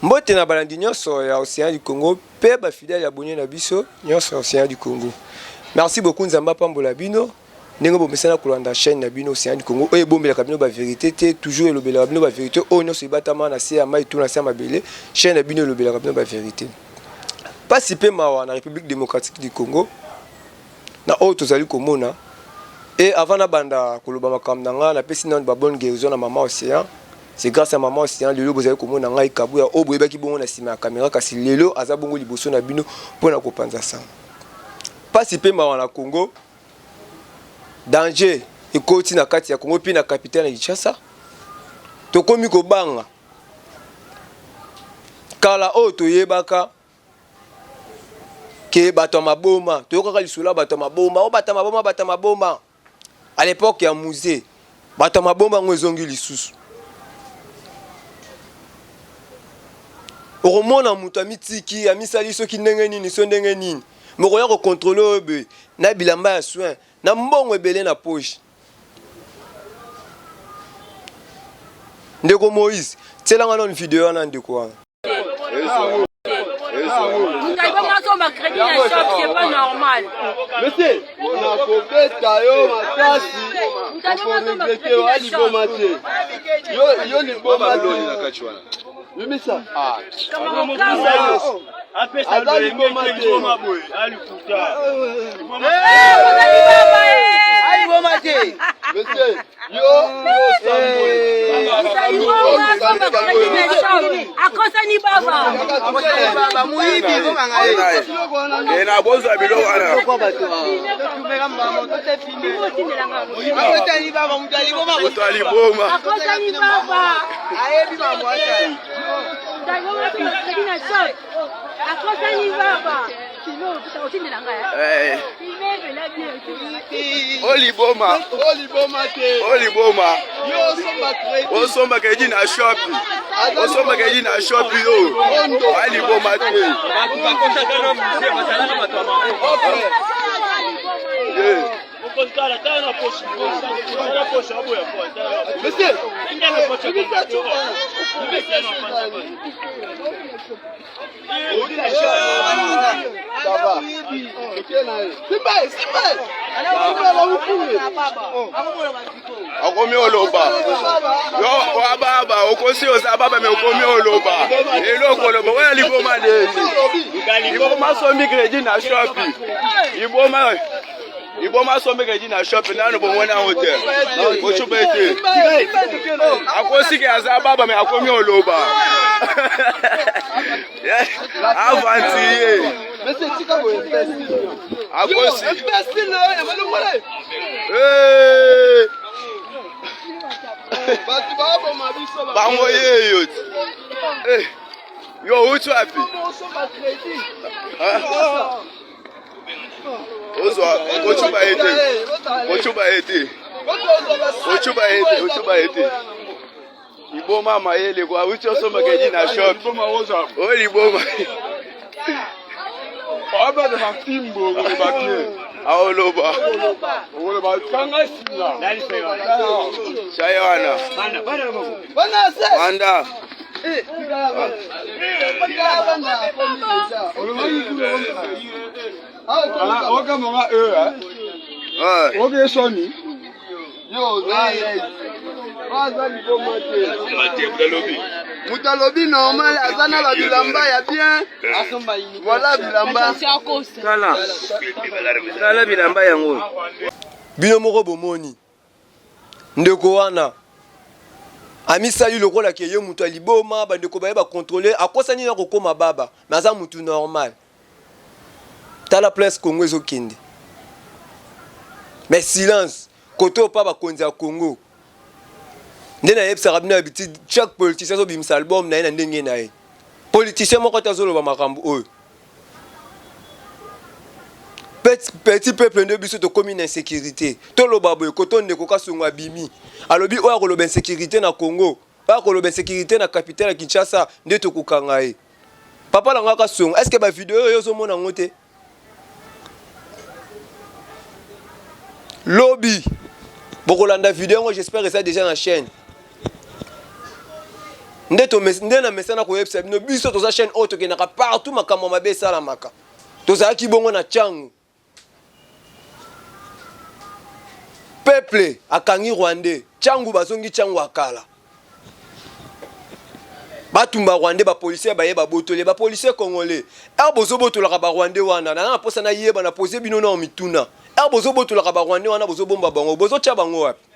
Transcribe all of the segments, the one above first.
Mbote na balandi nyonso ya Ocean du Congo pe ba fidèles abonnes na biso nyonso ya Ocean du Congo. Merci beaucoup Nzambe apambola bino ndenge bomesana kolanda chaîne na bino Ocean du Congo oyo ebombelaka bino ba vérité te, toujours elobelaka bino ba vérité oyo nyonso ebatama na se ya mayi to na se ya mabele, chaîne na bino elobelaka bino ba vérité. Pasi pe mawa na République démocratique du Congo na oyo tozali komona et avant nabanda koloba makambo na nga napesi nanu ba bonne guérison na maman Ocean. C'est grâce à maman Océan lelo bozali komona ngai Kabuya oyo boyebaki bongo na sima ya camera kasi lelo aza bongo liboso na bino mpo na kopanza sango. Pasi pe mawa na Congo, danger ekoti na kati ya Congo pe na capitale ya Kinshasa. Tokomi kobanga kala oyo toyebaka ke bato ya maboma, toyokaka lisolo ya bato ya maboma, o bato ya maboma, bato ya maboma. À l'époque ya musée, bato ya mabomba yango ezongi lisusu. Okomona moto amitiki, amisali soki ndenge nini, so ndenge nini. Mokoya ko contrôler oyo boye na bilamba ya soin, na mbongo ebele na poche. Ndeko Moïse, tiela nga nanu video wana ndeko wana. Monsieur, nakobeta yo makasi okoregrete yo aliboma te yo liboma te bimisa aza liboma te aliboma te monsieur akosani baba muyibi bokanga ye na bozwa biloko wana akosani baba moto aliboma moto aliboma akosani baba ayebi mambo ata akosani baba Eh. Oliboma. Oliboma te. Oliboma. Yo osomba crédit. Osomba crédit na shop. Osomba crédit na shop yo. Aliboma te. Bato bakotaka na musée bazalaka bato ya mabe. Yeah. Monsieur, Okomi oloba yo wa baba okosi oza baba me okomi oloba eloko oloba oya liboma nini liboma asombi kredi na shopi liboma liboma asombi kredi na shopi nanu bomoni yango te bocuba ete akosiki aza baba me akomi oloba aventurier akosi bango yeyo eh, yo uti wapi ozwa ocuba ye te ocuba ye te ocuba ye te ocuba ye te liboma mayele kwa uti osomba kedi na shop oyo liboma abana mafimbo koloba bien aoloba okoloba kanga singa chaye wana banda okamanga e oke soni yo oza aza liboma te moto alobi normal aza na babilamba ya bien voilà bilamba tala tala bilamba yango bino moko bomoni ndeko wana amisali lokola ke ye moto ya liboma bandeko baye bakontrole akosani na kokoma baba me aza motu normal Tala place Congo ezo kende. Mais silence kote oyo pa bakonzi ya Congo. Nde nayebisaka bino habitude chaque politicien azobimisa album na ye na ndenge na ye. Politicien moko te azoloba makambo oyo. Petit, petit peuple nde biso tokomi na insécurité. Toloba boye koto ndeko Kasongo abimi. Alobi oyo akoloba insécurité na Congo, oyo akoloba insécurité na capitale ya Kinshasa nde tokokanga ye. Papa na nga Kasongo, est-ce que ba vidéo oyo ozomona yango te? Lobi bokolanda video yango, j'espère eza déjà na chaîne. Nde to nde na mesana koyebisa bino biso toza chaîne oyo tokendaka partout makambo mabe esalamaka. Tozalaki bongo na Tshangu. Peuple akangi Rwandais, Tshangu bazongi Tshangu ya kala. Batumba Rwandais ba policiers baye babotoli ba policiers congolais. Heure bozobotolaka ba Rwandais wana na na posa na yeba na poser bino na mituna. Heure bozobotolaka ba Rwandais wana bozobomba bango, bozotia bango wapi?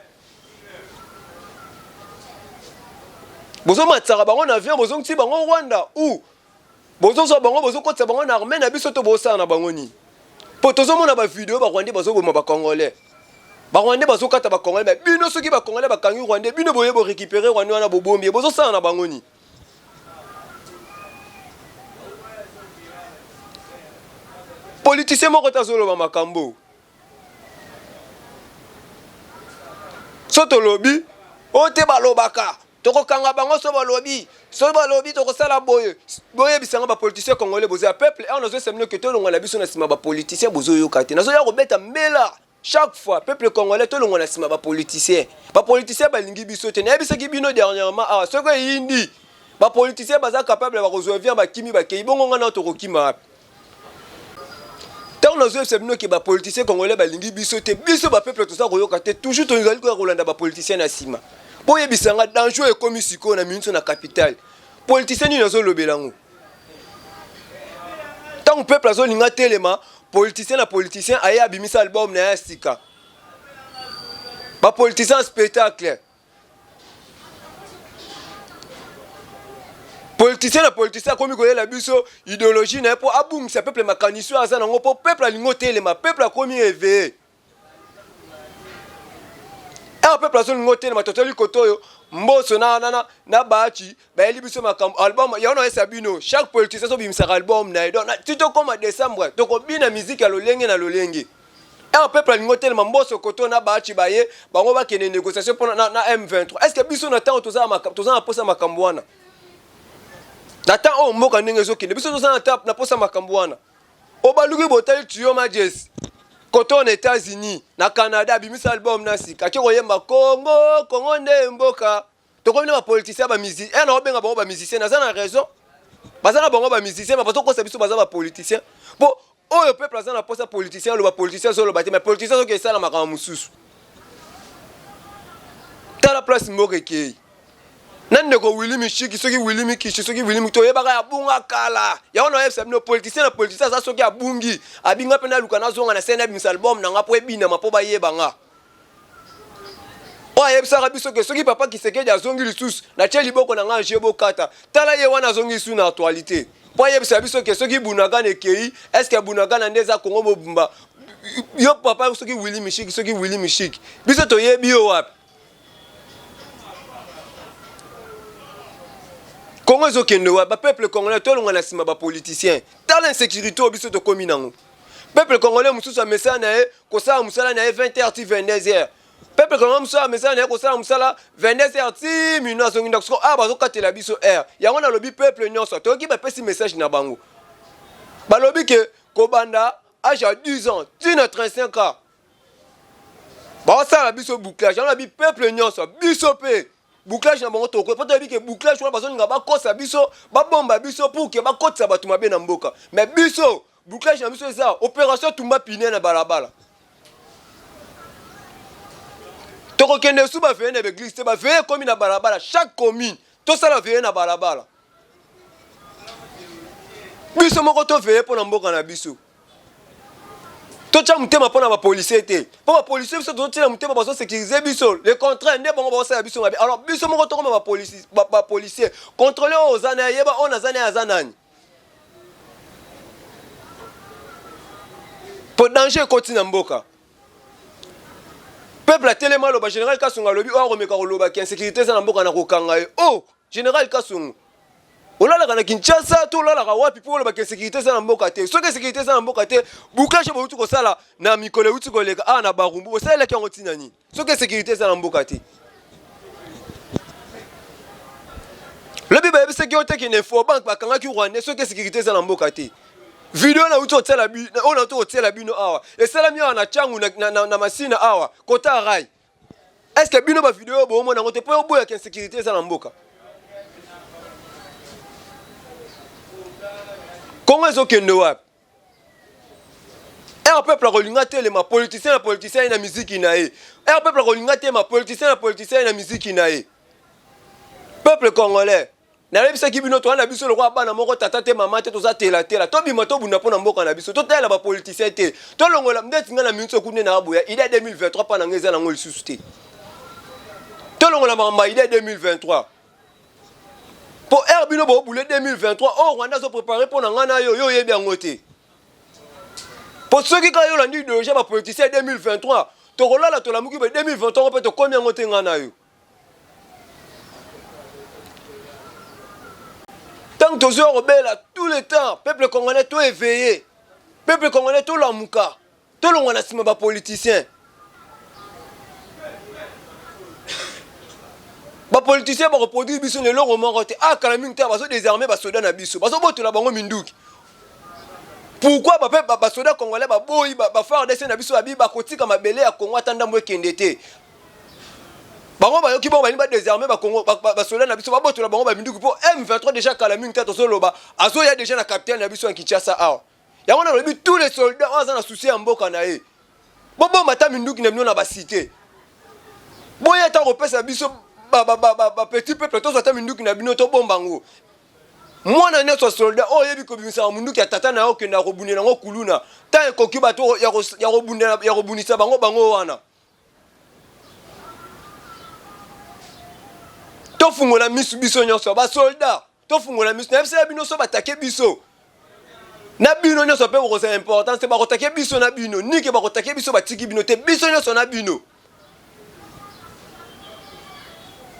Bozomatisaka bango na avion bozongisi bango Rwanda ou bozozwa bango bozokotisa bango na armée na biso to bosala na bango nini? Po tozomona ba video ba Rwandais bazoboma ba Congolais. Ba Rwandais bazokata ba Congolais, mais bino soki ba Congolais bakangi Rwandais, bino boye bo récupérer Rwandais wana bobombi ye, bozosala na bango nini? Politicien moko te azoloba makambo. So tolobi oyo te balobaka tokokanga bango so balobi so balobi tokosala boye boyebisa nga bapoliticien congolais boza ya peuple awa nazoyesa bino ke tolongwa na biso na nsima bapoliticien bozoyoka te nazoya kobeta mbela chaque fois peuple congolais tolongwa na nsima bapoliticien bapoliticien balingi biso te nayebisaki bino dernièrement awa soki eyindi bapoliticien baza capable bakozwa vian bakimi bakei bongo nga nao tokokima wapi Tango nazoyebisa bino ke ba politiciens congolais balingi biso te, biso ba peuple toza koyoka te, toujours tozali koya kolanda ba politiciens na sima. Boyebisa nga danger oyo ekomi sikoyo na minute na capitale. Politicien nini azolobela yango? Tango peuple azolinga telema, politicien na politicien aye abimisa album na ye ya sika. Ba politiciens spectacle. Politicien na politicien akomi koyela biso ideologie na ye mpo abungisa peuple makanisi oyo aza nango mpo peuple alingi otelema, peuple akomi eveille. Awa peuple azolinga otelema, totali kote oyo Mboso na, na, na, na Bachi bayeli biso makambo album yango nayesa bino chaque politicien azobimisaka album na ye donc ti tokoma décembre tokobina miziki ya lolenge na lolenge. Un peuple alingi otelema Mboso koto na Baatshi baye bango bakende négociation pona na, na M23. Est-ce que biso na temps toza toza na posa makambo wana? Na temps oyo mboka ndenge ezokende biso toza na tap na posa makambo wana. Obaluki botali tuyo Majes koto na États-Unis na Canada abimisa album na sika ake koyemba Congo Congo nde mboka tokomi na ba politiciens ba musiciens eh, na obenga bango ba musiciens naza na raison baza na bango ba musiciens mais bazokosa biso baza ba politiciens po oyo peuple aza na posa politicien aloba politicien azoloba te mais politicien azoki esala makambo mosusu tala place mboka ekei na ndeko Willy Mishiki soki Willy Mikishi soki Willy Miki toyebaka ya bunga kala yango nayebisa bino politicien na politicien aza soki abungi abinga mpe naluka nazonga na scène abimisa album na nga mpo ebinama mpo bayeba nga oyo ayebisaka biso ke soki papa Kisekedi azongi lisusu natie liboko na ngai je bokata tala ye wana azongi lisusu na actualité mpo ayebisa biso ke soki Bunagana ekei est-ce Bunagana nde eza Congo mobimba yo papa soki Willy Mishiki soki Willy Mishiki biso toyebi yo wapi Congo ezokende wapi ba peuple congolais tolonga na nsima ba politiciens tala insécurité oyo biso tokomi nango Peuple congolais mosusu amesana na ye kosala mosala na ye 20h ti 22h. Peuple congolais mosusu amesana na ye kosala mosala 22h ti minuit azongi ndako. Sikoyo awa bazokatela biso heure. Yango nalobi peuple nyonso toyoki bapesi message na bango. Balobi ke kobanda age ya 10 ans ti na 35 ans baosala biso bouclage. Yango nalobi peuple nyonso biso mpe bouclage na bango toko po toyebi ke bouclage wana bazolinga bakosa biso babomba biso pour ke bakotisa bato mabe na mboka mais biso bouclage na biso eza opération tumba pine na balabala tokokende su baveye na baeglise te baveye ekomi na balabala chaque commune tosala veye na balabala biso moko toveye mpo na mboka na biso totya motema mpo na bapolisier te mpo bapolisier biso tozotyela motema bazosekirize biso le contraire nde bango bazosala biso mabe alors biso moko tokoma bapolisier contrôle oyo oza na ye yeba oyo naza na ye aza nani mpo danger ekoti na mboka peuple atelema aloba général kasongo alobi oyo akomeka koloba ke insécurité eza na mboka na kokanga ye oh général kasongo olalaka na Kinshasa to olalaka wapi mpo olobaka insécurité eza na mboka te soki insécurité eza na mboka te bouclage bouti kosala na mikolo euti koleka awa na Barumbu bosalelaki yango ntina nini soki insécurité eza na mboka te lobi bayebisaki yo te kende infobank bakangaki rwandais soki insécurité eza na mboka te video nauti kotiela oyo nauti kotiela bino awa esalami awa na Tshangu na, na, na, na Masina awa kota rai est ce que bino ba video boomona yango te mpo oboyaka insécurité eza na mboka? Congo ezokende wapi? Air peuple akolinga telema politicien na politicien ye na miziki na ye. Air peuple akolinga telema politicien na politicien ye na miziki na ye. Peuple congolais nayebisaki bino toza na biso lokola bana moko tata te mama te toza telatela tobima tobunda mpo na mboka na biso totalela bapoliticien te tolongola ndeti ngai na minute oku nde na aboya ide ya 2023 mpa na ngai eza nango lisusu te tolongola makambo ya ide ya 2023 mpo heure bino bobule 2023 oyo rwanda azo prépare mpo na ngai na yo yo oyebi yango te mpo soki kaka yo olandi idéologie ya bapoliticien ya 2023 tokolala tolamuki boye 2023 ngo mpe tokomi yango te ngai na yo ntango tozwi ya kobela tout le temps peuple congolais to éveillé peuple congolais tolamuka Tolongwa na sima ba politiciens. Ba politiciens bako produire biso na eloko moko te. Ah kala mingi te bazo désarmer ba soldats na biso. Bazo botola bango minduki. Pourquoi ba ba, ba soldats congolais ba boyi ba, ba FARDC na biso babi bakotika mabele ya Congo ata ndambo ekende te. Bango bayoki bango balingi ba désarmer ba Congo ba, ba, ba soldats na biso babotola bango ba minduki po M23 déjà kala mingi te tozoloba azoya déjà na capitaine na biso ya Kinshasa awa. Yango nalobi tous les soldats oyo aza na souci ya mboka na ye, bobomba ata minduki na bino na basite, boya ata kopesa biso ba, ba, ba, ba, ba petit peuple tozwa ata minduki na bino tobomba yango. Mwana nyonso ya soldat oyo oyebi kobimisaka munduki ya tata na yo okendaka kobundela yango kuluna, ntango ekoki bato ya kobundisa bango bango wana. Tofungola misu biso nyonso ba soldat, tofungola misu. Nayebisaka bino so batake biso na bino nyonso mpe bokozala importance te, bakotake biso na bino nike, bakotake biso batiki bino te, biso nyonso na bino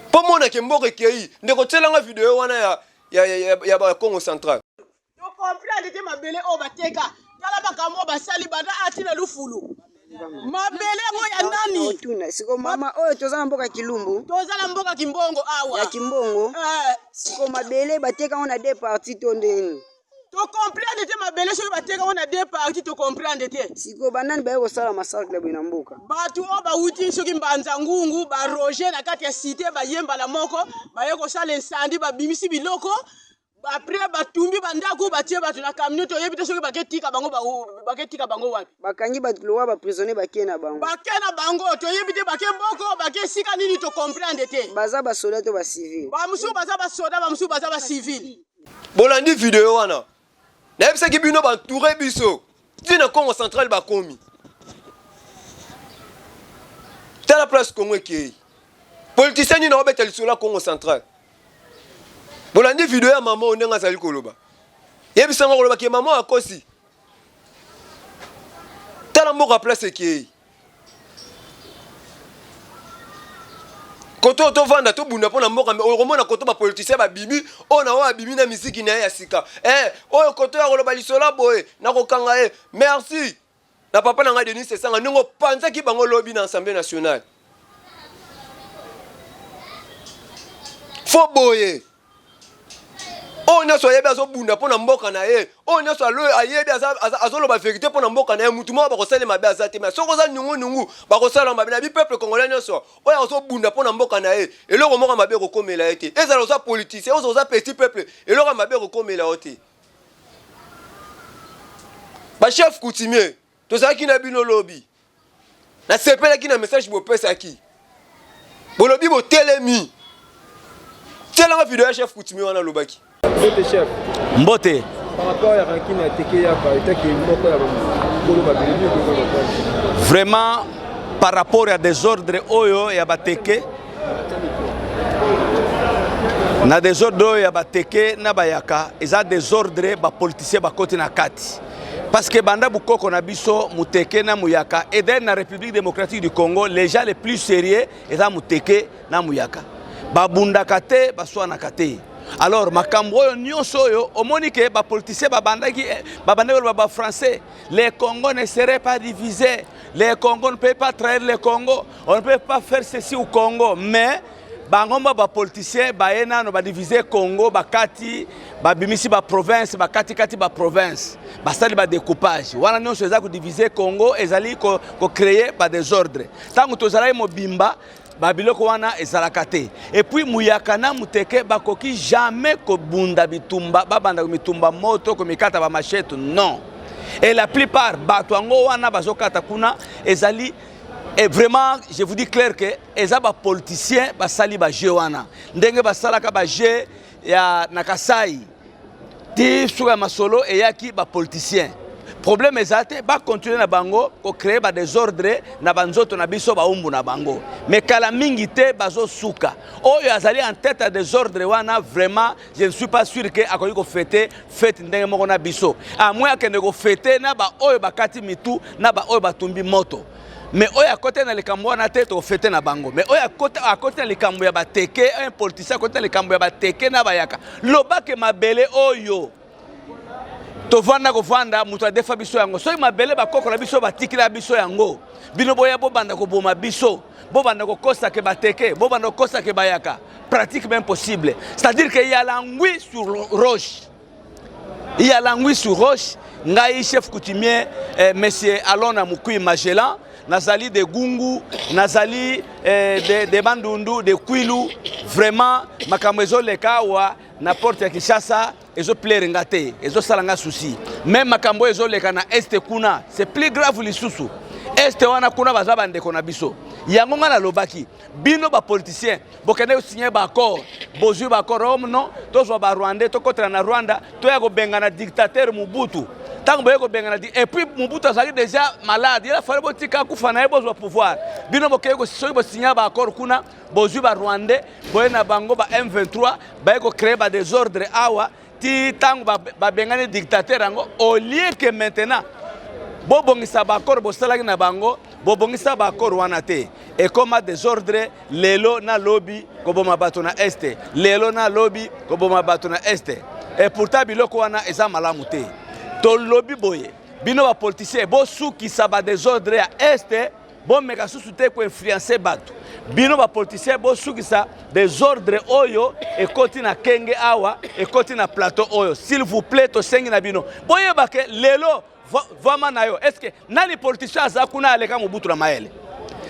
mpo monake mboka ekei. Ndeko tielanga video wana ya, ya, ya, ya, ya ba Congo Central. To comprendre te mabele oyo bateka. Tala makambo oyo basali banda ati na lufulu. Mabele yango ya nani? Otuna siko mama oyo toza na mboka Kilumbu. Toza na mboka Kimbongo awa. Ya Kimbongo. Eh. Siko mabele bateka yango na deux parties to ndeni? To comprendre te mabele soki bateka yango na deux parties to comprendre te. Siko banani baye kosala massacre boye na mboka? Bato oyo bawuti soki Mbanza Ngungu ba Roger na kati ya cité baye mbala moko baye kosala incendie babimisi biloko Après batumbi ba ndaku batie bato na camion toyebi te soki baketika bango baketika bango wapi. Bakangi bato lokola ba prisonnier bake na bango. Bake na bango toyebi te bake boko bake esika nini to comprendre te. Baza ba soda to ba civil? Ba mosusu baza ba soda ba mosusu baza ba civil. Bolandi video wana nayebisaki bino ba entoure biso ti na Congo central bakomi. Tala place Congo ekei. Politicien nini aobeta lisolo ya Congo central? Bolandi video ya mama oyo ndenge azali koloba. Yebisa nga koloba ke mama akosi. Tala mboka place ekei. Koto tovanda tobunda mpo na mboka okomona koto ba politicien babimi oyo na oyo abimi na miziki na ye ya sika. Eh, oyo koto ya koloba lisolo boye nakokanga ye. Merci. Na papa na ngai Denis Sesanga ndenge opanzaki bango lobi na Assemblée nationale. Fo boye. Oyo nyonso ayebi azobunda mpo na mboka na ye, oyo nyonso ayebi azoloba verite mpo na mboka na ye, mutu moko bakosala mabe aza te. Mais soki oza nungunungu bakosala mabe na bi peuple congolais nyonso oyo azobunda mpo na mboka na ye, eloko moko mabe ekokomela ye te. Ezala oza politicien, oza oza petit peuple, eloko mabe ekokomela yo te. Ba chef coutumier tozalaki na bino lobi, nasepelaki na message bopesaki, bolobi botelemi. Tielanga video ya chef coutumier wana alobaki. Mbote chef. Mbote. Par rapport ya rancune ya Teke Yaka etaki moko ya kolo mabele nini okoki Vraiment par rapport ya desordre oyo ya bateke na desordre oyo ya bateke na bayaka eza desordre bapoliticien bakoti na kati parce que banda bukoko na biso muteke na muyaka et d'ailleurs na république démocratique du congo les gens les plus sérieux eza muteke na muyaka babundaka te baswanaka te alors makambo oyo nyonso oyo omoni ke bapoliticien babandaki eh, babandaki koloba bafrançais le congo ne serait pas divisé le congo ne peut pas trahir le congo on ne peut pas faire ceci au congo mais bango mba bapoliticien baye nano badivise congo bakati babimisi baprovince bakatikati baprovince basali badecoupage wana nyonso eza kodivise congo ezali kocreye ko badesordre ntango tozalaki mobimba Ba biloko wana ezalaka te. Et puis muyaka na muteke bakoki jamais kobunda bitumba, babanda mitumba moto komikata ba machette non. Et la plupart bato yango wana bazokata kuna ezali et vraiment je vous dis clair que eza ba politiciens basali ba jeu wana ndenge basalaka ba jeu ya na Kasai ti suka ya masolo eyaki ba politiciens problème eza te bacontinue na bango kocree ba desordre na banzoto na biso baumbu na bango mais kala mingi te bazosuka oyo azali en tête ya desordre wana vraiment je ne suis pas sûr ke akoki kofete fete ndenge moko na biso amwe akende kofete na baoyo bakati mitu na baoyo batumbi moto mais oyo akoti na likambo wana te tokofete na bango mais oyo akoti na likambo ya bateke un politicien akoti na likambo ya bateke na bayaka lobake mabele oyo tovanda kovanda moto adefa biso yango soki mabele bakoko na biso batikela biso yango bino boya bobanda koboma biso bobanda kokosa ke bateke bobanda kokosa ke bayaka pratique même possible c'est à dire que ya langui sur roche ya langui sur roche ngai chef coutumier eh, monsieur alona mukui magellan nazali de gungu nazali eh, de, de bandundu de kwilu vraiment makambo ezoleka awa na porte ya kinshasa ezoplaire nga te ezosala nga souci meme makambo oyo ezoleka na este kuna c'est plus grave lisusu este wana kuna baza bandeko na biso yango ngai nalobaki bino bapoliticien bokende kosigne baaccord bozwi baaccord oh non tozwa barwandais tokotela na rwanda toya kobengana dictateur mobutu ntango boye kobengana et puis mobutu azalaki déjà malade yela fale botika akufa na ye bozwa pouvoir bino bokei soki bosigne baaccord kuna bozwi barwandais boye na bango ba m23 baye kocree ba desordre awa ti ntango babengani dictateur yango au lieu que maintenant bobongisa baaccord bosalaki na bango bobongisa baaccord wana te ekoma desordre lelo na lobi koboma bato na este lelo na lobi koboma bato na este et pourtant biloko wana eza malamu te tolobi boye bino bapoliticien bosukisa badesordre ya este bomeka susu te koinfluence bato bino bapoliticien bosukisa desordre oyo ekoti na kenge awa ekoti na plateau oyo s'il vous plaît tosengi na bino boyeba ke lelo vama na yo est ce que nani politicien aza kuna aleka mobutu na mayele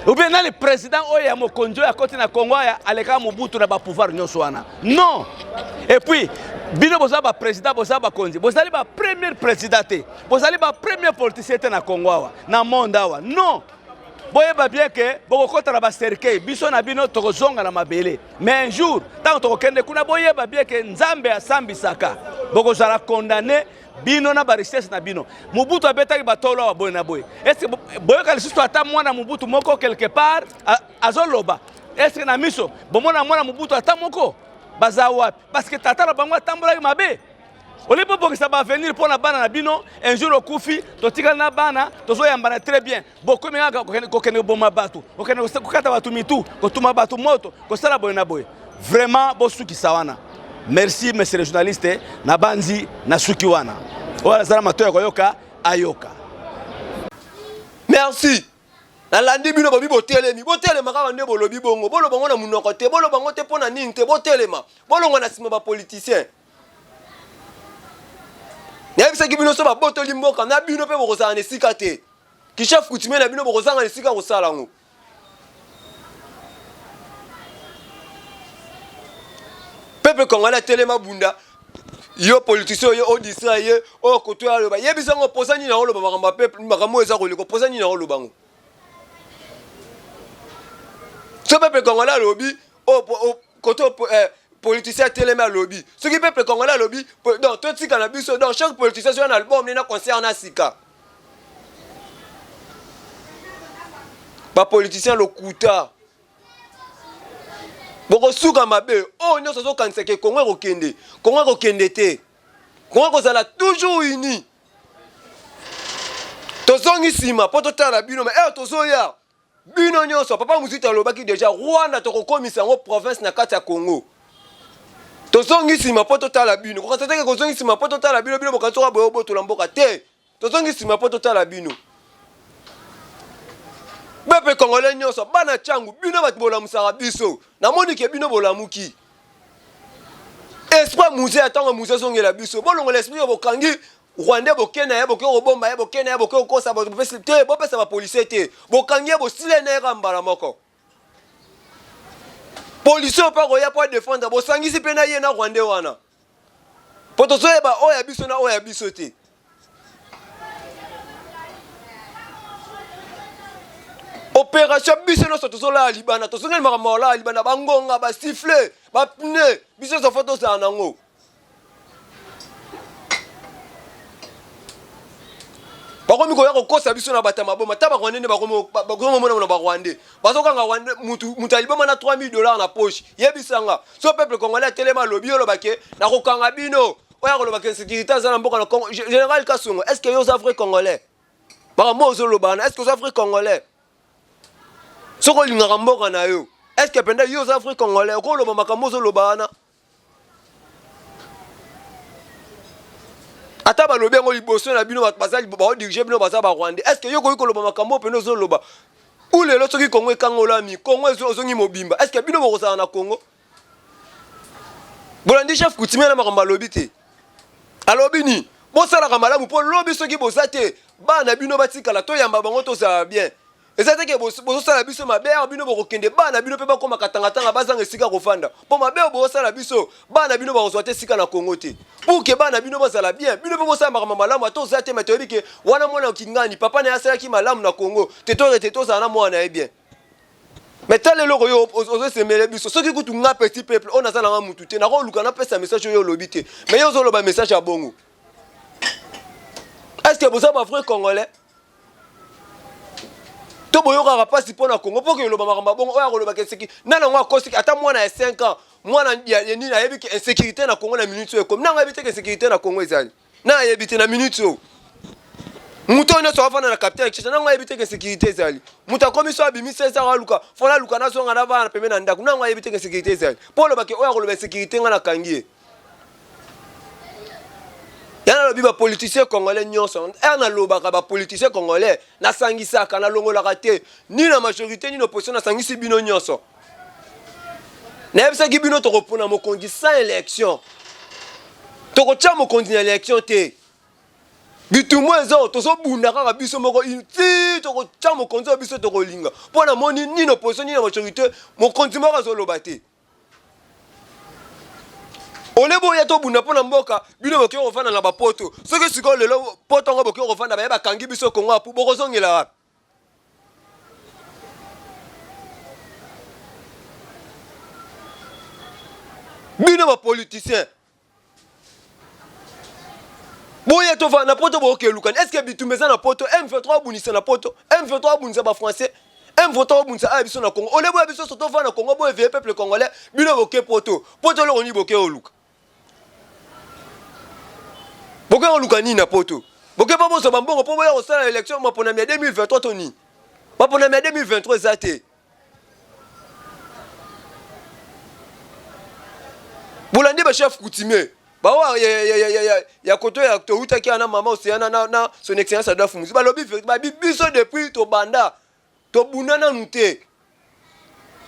ou bien nani président oyo ya mokonzi oyo akoti na congo aya aleka mobutu na bapouvoir nyonso wana non et puis bino boza baprésident boza bakonzi bozali bapremier président te bozali bapremier politicien te na congo awa na monde awa non boyeba bien ke bokokɔta na bacercueil biso na bino tokozonga na mabele mais un jour ntango tokokende kuna boyeba bien ke nzambe asambisaka bokozala condamne bino na barichesse na bino mobutu abetaki batolo awa boye na boye estce boyoka lisusu ata mwana mobutu moko quelque part azoloba estce na miso bomona mwana mobutu ata moko baza wapi parce que tata na bango atambolaki mabe olie bobongisa baavenir mpo na bana na bino un jour okufi totikali na bana tozoyambana très bien bokomi kaka kokende koboma bato kokende kokata bato mitu kotuma bato moto kosala boye na boye vraiment bosukisa wana merci monsieur le journaliste nabanzi nasuki wana oyo azala matoi ya koyoka ayoka merci nalandi bino bobi botelemi botelema kaka nde bolobi bongo boloba ngo na monoko te boloba ngo te mpo na nini te botelema bolongwa na nsima bapoliticien nayebisaki bino so babotoli mboka na bino mpe bokozala na esika te kichef coutumier na bino bokozanga na esika kosala yango peuple congolais atelema bunda yo politicien oyo odistra ye oyo koto aloba yebisa yango posa nini aoloba makambo ya peuple makambo oyo eza koleka posa nini aoloba yango so peuple congolais alobi oyo koto eh, politicien atelemi alobi soki peuple congolais alobi donc totika na biso donc chaque politicien soki na album ne na concert na sika bapoliticien lokuta bokosuka mabe oyo nyonso azokanisa ke kongo ekokende kongo ekokende te kongo ekozala toujours uni tozongi nsima mpo totala bino ma ere tozoya Bino nyonso, papa Muzito alobaki deja Rwanda tokokomisa yango province na kati ya Congo. Tozongi nsima mpo totala bino. Kokanisa te ke kozongi nsima mpo totala bino, bino bokanisi oka boye obotola mboka te. Tozongi nsima mpo totala bino. Peuple congolais nyonso, bana changu, bino bato bolamusaka biso. Namoni ke bino bolamuki. Esprit musée ya ntango musée ezongela biso. Bolongola esprit ya bokangi Rwandais boke na ye boke kobomba ye boke na ye boke kokosa bato bopesi te bopesa ba policier te bokangi ye bosile na ye kaka mbala moko. Policier oyo mpe akoya mpo adefendre, bosangisi mpe na ye na rwandais wana, mpo tozoyeba oyo ya biso na oyo ya biso te. Operation biso nyonso tozolala libanda, tozongeli makambo ya kolala libanda, bangonga, basifle, bapne, biso nyonso fo tozala nango. Bakomi koya kokosa biso na bato ya maboma. Ta barwandais nde bakomomona na barwandais bazokanga rwandais, mutu mutu ya liboma na 3000 dollars na poche. Yebisa nga so peuple congolais atelema alobi oloba ke nakokanga bino, oyo akoloba ke insécurité aza na mboka na Congo. Général Kasongo, est ce que yo oza vrai congolais? Makambo oyo ozoloba wana, est ce que oza vrai congolais? Soki olingaka mboka na yo, est ce que mpenza yo oza vrai congolais? Okoloba makambo ozoloba wana? Ata balobi yango liboso na bino, bato baza baodirige bino baza barwandais, est ce que yo okoki koloba makambo oyo mpena ozoloba? U lelo soki Kongo ekangolami, Kongo ezongi mobimba, est ce que bino bokozala na Kongo? Bolandi chef coutumier na makambo alobi te. Alobi nini? Bosalaka malamu mpo lobi soki boza te, bana bino batikala, toyamba bango, tozala bien. Eza te ke bozosala biso mabe, awa bino bokokende, bana bino mpe bakoma katangatanga, bazanga esika kofanda. Mpo mabe oyo bozosala biso, bana bino bakozwa te esika na Congo te. Pour ke bana bino bazala bien, bino mpe bosala makambo malamu, ata oza te, mais toyebi ke wana mwana Kingani, papa na ye asalaki malamu na Congo, te to tozala na mwana na ye bien. Mais tala eloko yo ozosemele biso. Soki kutu nga petit peuple oyo naza nanga mutu te, nakoluka napesa message oyo olobi te, mais yo ozoloba message ya bongo. Est-ce que boza ba vrai congolais? To boyokaka mpasi mpo na Congo mpo keloba makambo ya bongo? Oyo akolobaka eseki nani yango akosi? Ata mwana ya 5 ans, mwana ya nini ayebi ke insécurité na Congo na minute oyo ekomi. Nanga ayebi te ke insécurité na Congo ezali, na ayebi te na minute oyo. Moto oyo nyonso afanda na capitale ya Kinshasa, nango ayebi te ke insécurité ezali. Moto akomi so abimi 16 ans, aluka fona aluka nazonga na bana pembe na ndako, nango ayebi te ke insécurité ezali. Mpo olobake oyo akoloba insécurité, ngai nakangi ye. Ya nalobi bapoliticien congolais nyonso, ya nalobaka bapoliticien congolais, nasangisaka, nalongolaka te, ni na majorité ni na opposition, nasangisi bino nyonso. Nayebisaki bino tokopona mokonzi sans élection, tokotya mokonzi na élection te. Bitumbu eza tozobunda kaka biso moko ti tokotya mokonzi oyo biso tokolinga. Mpo namoni ni na opposition ni na majorité mokonzi moko azoloba te. Ole boya tobunda mpo na mboka, bino bokoki kofanda na bapoto. Soki sikoyo lelo poto yango bokoki kofanda, baye bakangi biso Kongo apu, bokozongela wapi? Bino bapoliticien boya tofanda na poto, bokokelukani. Est ce que bitumba eza na poto? M23 abundisa na poto, M23 abundisa bafrançais, M23 abundisa aya biso na Congo. Ole boya biso so tofanda na Congo, boeveye peuple congolais, bino boke poto. Poto eloko nini boke oluka? Boke oluka nini na poto? Boke mpo bozwa bambongo mpo boya kosala élection maponami ya 2023 to nini? Maponami ya 2023 eza te. Bolandi ba chef coutumier baoyo ya, ya, ya, ya, ya, ya koto ya toutaki wana mama Oceana na, na son excellence Adolphe Muzi, balobi babi biso depuis tobanda tobunda nanu te,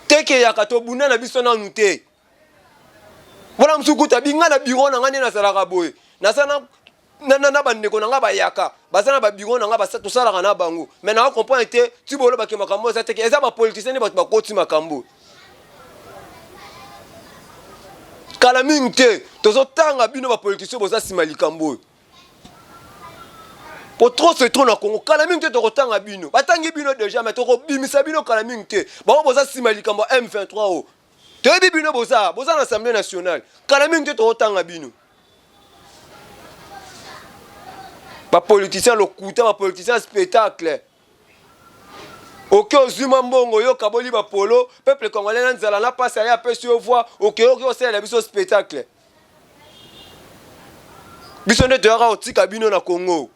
tekeyaka tobunda na biso nanu te. Wana mosusu kuta binga na bureau na ngai nde nazalaka boye, naza na na, na, na bandeko na ngai bayaka baza na babiro na ngai tosalaka na bango, mais na comprendre te ti bolobaki makambo eza teke eza bapoliticien nde bato bakoti makambo kala mingi te. Tozotanga bino bapoliticien boza nsima likambo oyo po trop c'est trop na Congo. Kala mingi te tokotanga bino, batangi bino déjà, mais tokobimisa bino kala mingi te. Bango boza nsima likambo ya M23 oyo, toyebi bino boza boza na Assemblée nationale. Kala mingi te tokotanga bino bapoliticien lokuta, bapoliticien spectacle. Oke ozwi mwa mbongo, yo okaboli bapolo, peuple congolais na nzala na pasi, aye apesi yo voi, oke oke osalela biso spectacle. Biso nde toyaka kotika bino na Congo.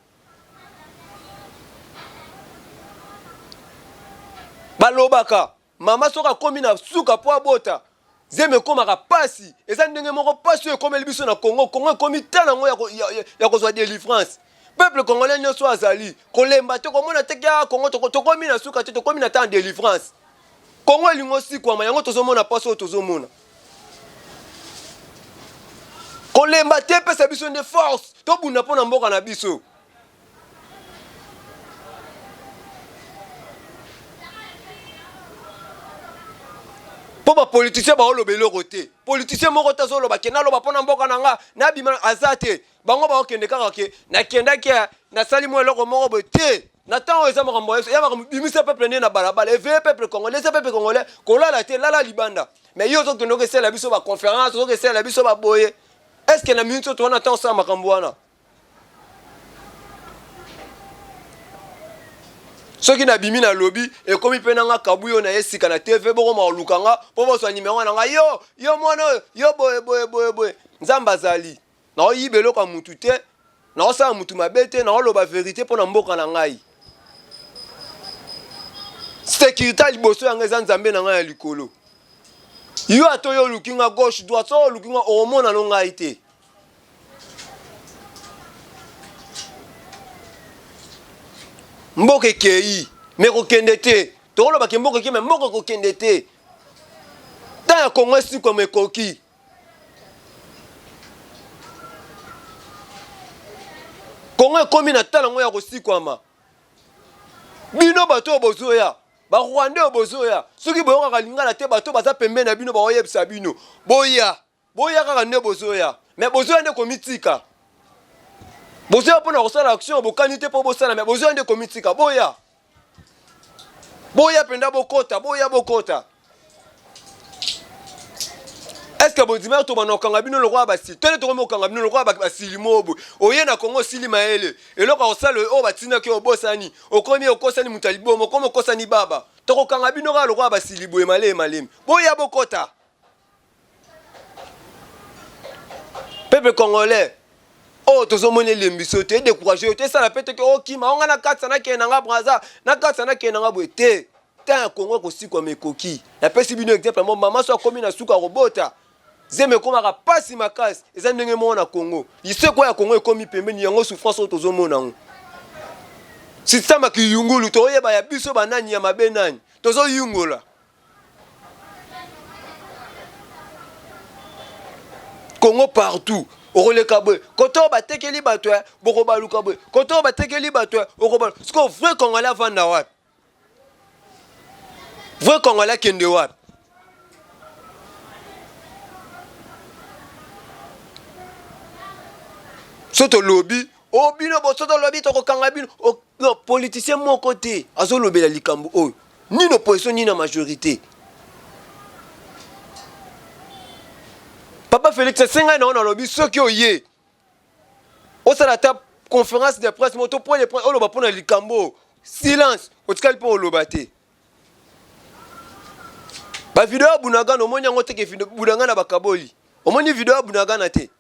Balobaka mama soki akomi na suka mpo abota, zemi ekomaka pasi. Eza ndenge moko pasi oyo ekomeli biso na Congo. Congo ekomi ta nango ya kozwa délivrance. Peuple congolais nyonso azali kolemba te, komona te kia Congo tokomi na suka te, tokomi na temps ya délivrance. Congo elingi osikwama, yango tozomona pasi oyo tozomona. Kolemba te, pesa biso nde force tobunda mpo na mboka na biso. Mpo ba politiciens baoloba eloko te. Politicien moko te azoloba ke naloba mpo na mboka na nga nabima aza te. Bango baokende kaka ke nakendaki eh, nasali mwa eloko moko boye te. Na ntango oyo eza makambo ya makambo bimisa peuple nde na balabala, eveille peuple congolais, eza peuple congolais kolala te, lala libanda. Mais yo ozokende okesalela biso ba conférence, ozokesalela biso ba boye. Est-ce que na minute oyo toza na temps osala makambo wana? Soki nabimi nalobi ekomi mpe na nga kabuyo na ye sika na TV bokoma koluka nga mpo bozwa nimero na nga yo yo mwana oyo yo boye boye boye boye. Nzambe azali. Naoyiba eloko ya mutu te, naosala mutu mabe te, naoloba verite mpo na mboka na ngai. Securite ya liboso ya ngai eza Nzambe na ngai ya likolo. Yo ata oyo oluki nga gauche droite, soki oluki nga okomona no ngai te. Mboka ekei me kokende te. Tokoloba ke mboka ekei me mboka ekokende te. Temps ya Congo esikwama ekoki. Congo ekomi na temps yango ya kosikwama. Bino bato oyo bozoya, ba Rwandais oyo bozoya, soki boyokaka lingala te, bato baza pembeni na bino bakoyebisa bino boya. Boya kaka nde bozoya. Mais bozoya nde komitika. Bozoya mpo na kosala action bokani te mpo bosala mais bozoya nde komitika. Boya. Boya mpenza bokota, boya bokota. Est-ce que bondima to bana okanga bino lokola basi tele tokomi okanga bino lokola basili mobo oye na Congo osili mayele eloko ya kosala oyo batindaki obosani okomi okosani moto ya liboma okomi okosani baba tokokanga bino kaka lokola basili boye malemi malemi boya bokota Peuple congolais oyo tozomona elembiso te edécourage yo te esala mpe te ke okima onga na katisa nakende na nga braza na katisa nakende na nga boye te temps ya kongo ekosikwama ekoki napesi bino exemple mo mama so akomi na suka kobota zemi ekomaka pasi makasi eza ndenge moko na kongo liseko ya kongo ekomi pembeni yango souffrance oyo tozomona yango système ya kiyungulu toyeba ya biso banani ya mabe nani tozoyungola Congo partout okoleka boye kote oyo batekeli bato eh, bokobaluka boye kote oyo batekeli bato eh, okobaluka sikoyo vrai congolais avanda wapi vrai congolais akende wapi so tolobi o oh, bino boso tolobi tokokanga bino oh, non politicien moko te azolobela likambo oyo Ni opposition ni na majorite. Papa Felix asengai na yo nalobi soki oye osala ata conférence de presse moto point de presse oloba mpo na likambo silence otikali mpo oloba te bavideo ya bunagana omoni yango te ke bunagana bakaboli omoni video ya bunagana te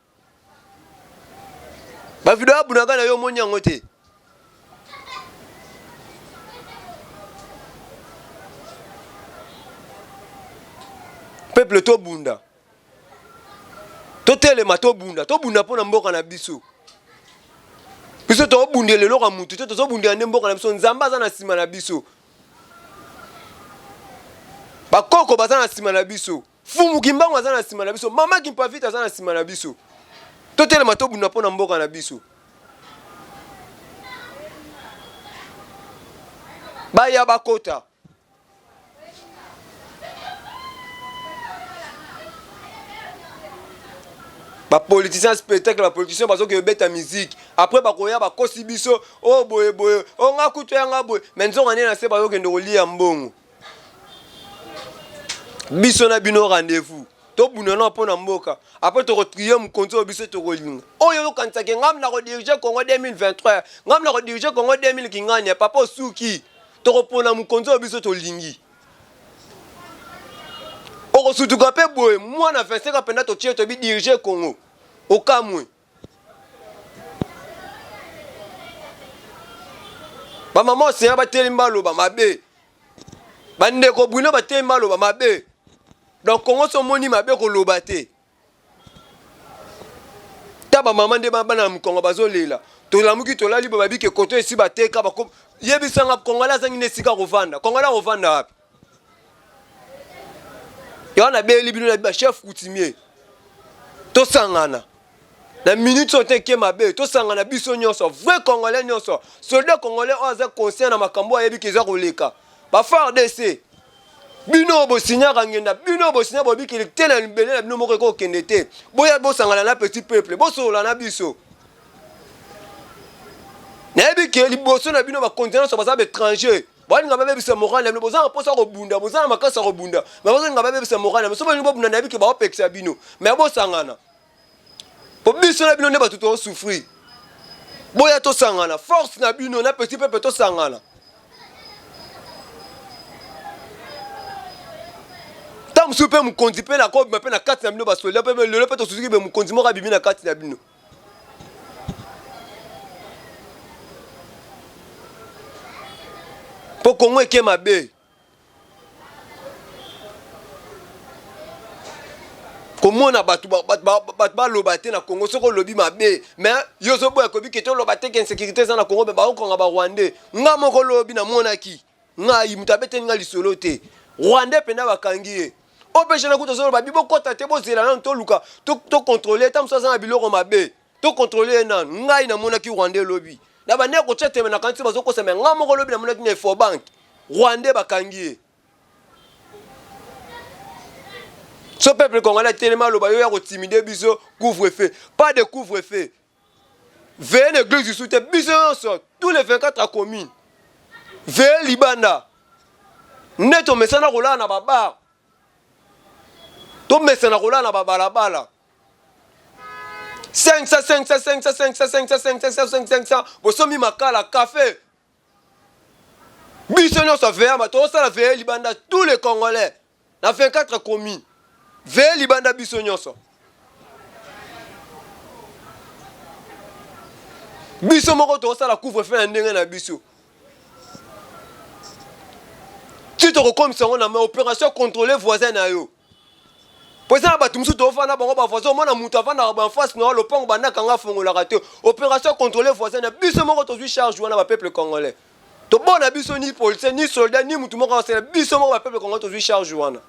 Ba video ya Bunagana yo omoni yango te? Peuple tobunda. Totelema tobunda, tobunda mpo na mboka na biso. Biso tobundela eloko ya mutu te, tozobundela nde mboka na biso. Nzambe aza na nsima na biso. Bakoko baza na nsima na biso. Fumu Kimbangu aza na sima na biso, mama Kimpavita aza na sima na biso. Totelema tobunda mpo na mboka na biso. Baya bakota. Ba politiciens spectacle, ba politiciens bazoki beta musique. Après bakoya bakosi biso, oh boye boye, oh nga kutu ya nga boye. Mais nzonga nde na se bazokende kolia mbongo. Biso na bino rendez-vous. Tobunda na mpo na mboka. Après toko trier mokonzi oyo biso tokolinga. Oyo okanisa ke ngam na ko diriger Congo 2023, ngam na ko diriger Congo 2000 kingani, papa osuki. Tokopona mokonzi oyo biso tolingi. Okosutuka mpe boye mwana 25 ans mpenza totie tobi diriger Congo. Okamwe. Ba mama océan batelemi baloba mabe. Bandeko Bruno batelemi baloba mabe. Donc Congo so omoni mabe koloba te. Ta ba mama nde bana ya Mukongo bazolela. Tolamuki tolali bo babike koto esi bateka bako yebisa nga Congolais azangi na esika kovanda. Congolais akovanda wapi? Yango nabeli bino na ba chef coutumier. Tosangana. Na minute oyo te ke mabe tosangana biso nyonso vrai congolais nyonso soldat congolais oyo aza conscient na makambo ayebi ke eza koleka ba FARDC. Bino bosignaka ngenda, bino bosinya bobikeli te na libele na bino moko ekokende te. Boya bosangana na petit peuple, bosolola na biso. Nayebi ke liboso na bino bakonzi nyonso baza ba étranger. Balinga babebisa morale na bino, boza na mposa ya kobunda, boza na makasi ya kobunda, mais bazolinga babebisa morale na bino. Soki bolingi bobunda, nayebi ke baopekisa bino, mais bosangana. Po biso na bino nde bato to souffrir. Boya tosangana, force na bino na petit peuple tosangana. Ntango mosusu mpe mokonzi mpe nakobima mpe na kati na bino basoda mpe lelo mpe tosusuki mpe mokonzi moko abimi na kati na bino. Mpo Kongo eke mabe. Komona bato bato baloba te na Congo, soki olobi mabe mais yo ozoboya kobi ke toloba te ke insécurité eza na Congo, me baokonga ba Rwandais. Nga moko lobi namonaki ngai moto abeteli nga lisolo te, Rwandais mpenza bakangi ye. OPG na kutu azoloba bi bokota te, bozela nanu toluka tocontrole, ta mosusu aza na biloko mabe, tocontrole ye nanu. Ngai namonaki Rwandais lobi na bandeko kotya teme na kanisi bazokosa, me nga moko lobi namonaki na Efobank Rwandais bakangi ye. So peuple congolais atelema aloba yo ya kotimide biso couvre-feu. Pas de couvre-feu. Veille na église lisusu te biso nyonso tous les 24 communes. Veille libanda. Nde tomesana kolala na babar. Tomesana kolala na babalabala. 500 500 500 500 500 500 500 500 bosomi makala café Biso nyonso veya tozosala veye libanda tous les congolais na 24 communes veye libanda biso nyonso biso moko tozosala couvre feu na ndenge na biso ti tokokomisa yango na ma opération contrôler voisin na yo Po eza na batu mosusu tofanda bango ba voisin, omona mutu avandaka ba en face na yo lopango banda kanga afongolaka te. Operation controle voisin na biso moko tozui charge wana ba peuple congolais. Tobona biso ni policier ni soldat ni mutu moko asala biso moko ba peuple congolais tozui charge wana.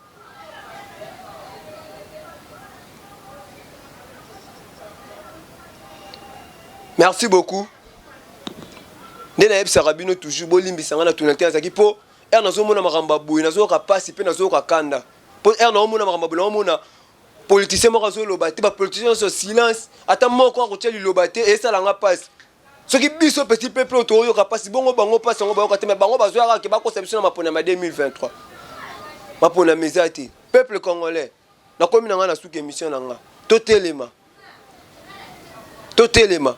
Merci beaucoup. Nde nayebisaka bino toujours bolimbisa nga na tuna te nazalaki po heure nazomona makambo ya boye nazoyoka pasi pe nazoyoka kanda. Po heure na omona makambo na omona politicien moko azoloba te, ba politiciens nyonso silence, ata moko akotia liloba te, esala nga pasi. Soki biso petit peuple oyo toyoka pasi, bongo bango pasi yango bayoka te, mais bango bazwa kaka ke bakosa biso na maponami ya 2023. Maponami eza te. Peuple congolais, nakomi na nga na suka émission na nga. Totelema. Totelema.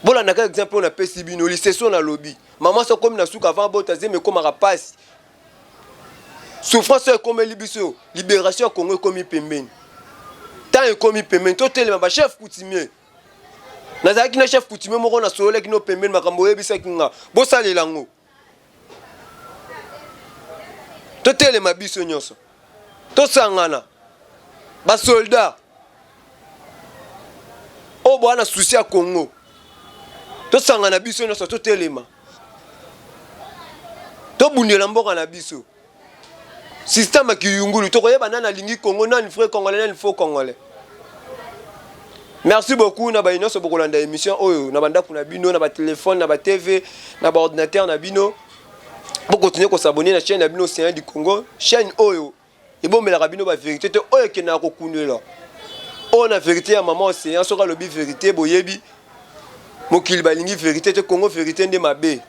Bolanda kaka exemple oyo napesi bino, liseso nalobi. Maman soki akomi na suka avant abota zemi ekomaka pasi. Souffrance oyo ekomeli biso, liberation ya Congo ekomi pembeni. Temps ekomi pembeni, totelema ba chef coutumier. Nazalaki na chef coutumier moko nasololaki no pembeni makambo oyebisaki nga. Bosalela yango. Totelema biso nyonso. Tosangana. Ba soldats oyo boa na souci ya Congo. Tosangana biso nyonso totelema. Tobundela mboka na biso. Système ya kiyungulu tokoyeba nani alingi Congo, nani vrai congolais, nani faux congolais. Merci beaucoup na baye nyonso bokolanda émission oyo na bandako na bino, na ba téléphone, na ba TV, na ba ordinateur na bino. Bokontinue kosabonner na chaîne na bino Océan du Congo, chaîne oyo ebombelaka bino ba vérité te oyo ekendaka kokundela oyo na vérité ya maman Océan. Soki alobi vérité boyebi mokili balingi vérité te, Congo vérité nde mabe.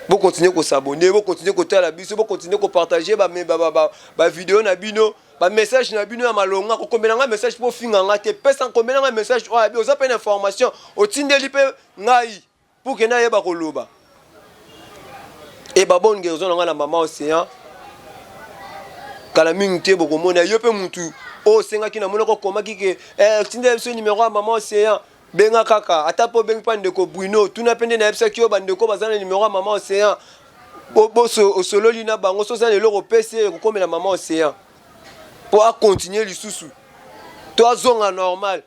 Bokontinue kosabonner, bokontinue kotala biso, bokontinue kopartage ba, ba, ba, ba, ba video na bino, ba message na bino ya malonga. Kokomela nga message mpo ofinga nga te, pesa komela nga message oyo abi oza mpe na information otindeli mpe ngai pour que nayeba koloba. E ba bonne guérison na nga na mama Océan kala mingi te bokomona yo mpe mutu oyo osengaki na monoko okomaki ke eh, tindela biso numero ya mama Océan benga kaka ata mpo obengi mpa ndeko Bruno tuna mpe nde nayebisaki yo bandeko baza na numero ya mama Océan boso osololi na bango soki oza na eloko opesi ye ekokomela mama Océan mpo akontinue lisusu to azonga normal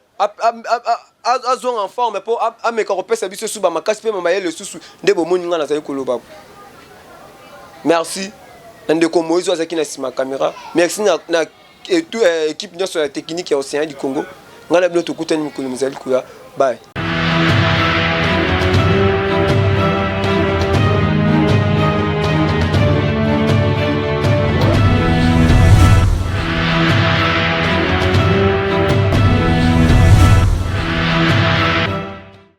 azonga en forme mpo ameka kopesa biso suba makasi mpe mayele lisusu nde bomoni ngai nazali koloba. Merci na ndeko Moïse azalaki na nsima kamera. Merci na, na etu, eh, équipe nyonso ya technique ya Océan du Congo. Ngai na bino tokutani mikolo mizali koya. Bye.